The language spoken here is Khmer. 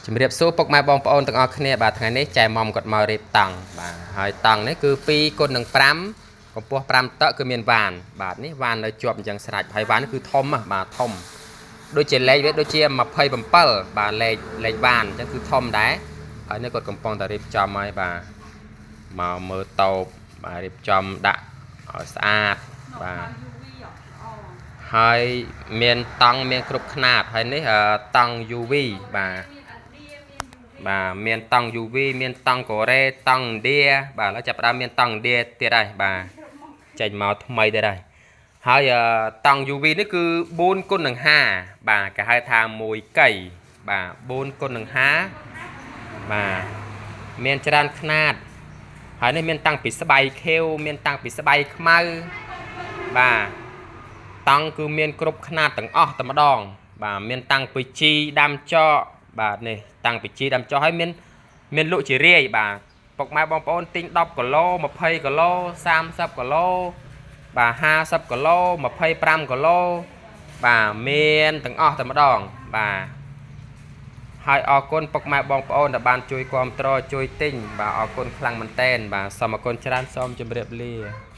ជំរាបសួរពុកម៉ែបងប្អូនទាំងអស់គ្នាបាទថ្ងៃនេះចែមុំគាត់មករៀបតង់បាទហើយតង់នេះគឺ2គុណនឹង5កម្ពស់5តឹកគឺមានវ៉ានបាទនេះវ៉ាននៅជាប់អញ្ចឹងស្រេចហើយវ៉ាននេះគឺធំណាបាទធំដូចជាលេខវាដូចជា27បាទលេខលេខវ៉ានអញ្ចឹងគឺធំដែរហើយនេះគាត់កំពុងតែរៀបចំហើយបាទមកមើលតូបបាទរៀបចំដាក់ឲ្យស្អាតបាទ ហើយមានតង់មានគ្រប់ខ្នាតហើយនេះតង់ UV បាទបាទមានតង់ UV មានតង់កូរ៉េតង់ឥណ្ឌាបាទឥឡូវចាប់ផ្ដើមមានតង់ឥណ្ឌាទៀតហើយបាទចេញមកថ្មីទៀតហើយហើយតង់ UV នេះគឺ4គុណនឹង5បាទគេហៅថា1កីបាទ4គុណនឹង5បាទមានច្រើនខ្នាតហើយនេះមានតាំងពីស្បៃខៀវមានតាំងពីស្បៃខ្មៅបាទ តង់គឺមានគ្រប់ខ្នាតទាំងអស់តែម្ដងបាទមានតាំងពីជីដាំចកបាទនេះតាំងពីជីដាំចកហើយមានមានលក់ជារាយបាទពុកម៉ែបងប្អូនទិញ10គីឡូ20គីឡូ30គីឡូបាទ50គីឡូ25គីឡូបាទមានទាំងអស់តែម្ដងបាទហើយអរគុណពុកម៉ែបងប្អូនដែលបានជួយគាំទ្រជួយទិញបាទអរគុណខ្លាំងមែនទែនបាទសូមអរគុណច្រើនសូមជម្រាបលា។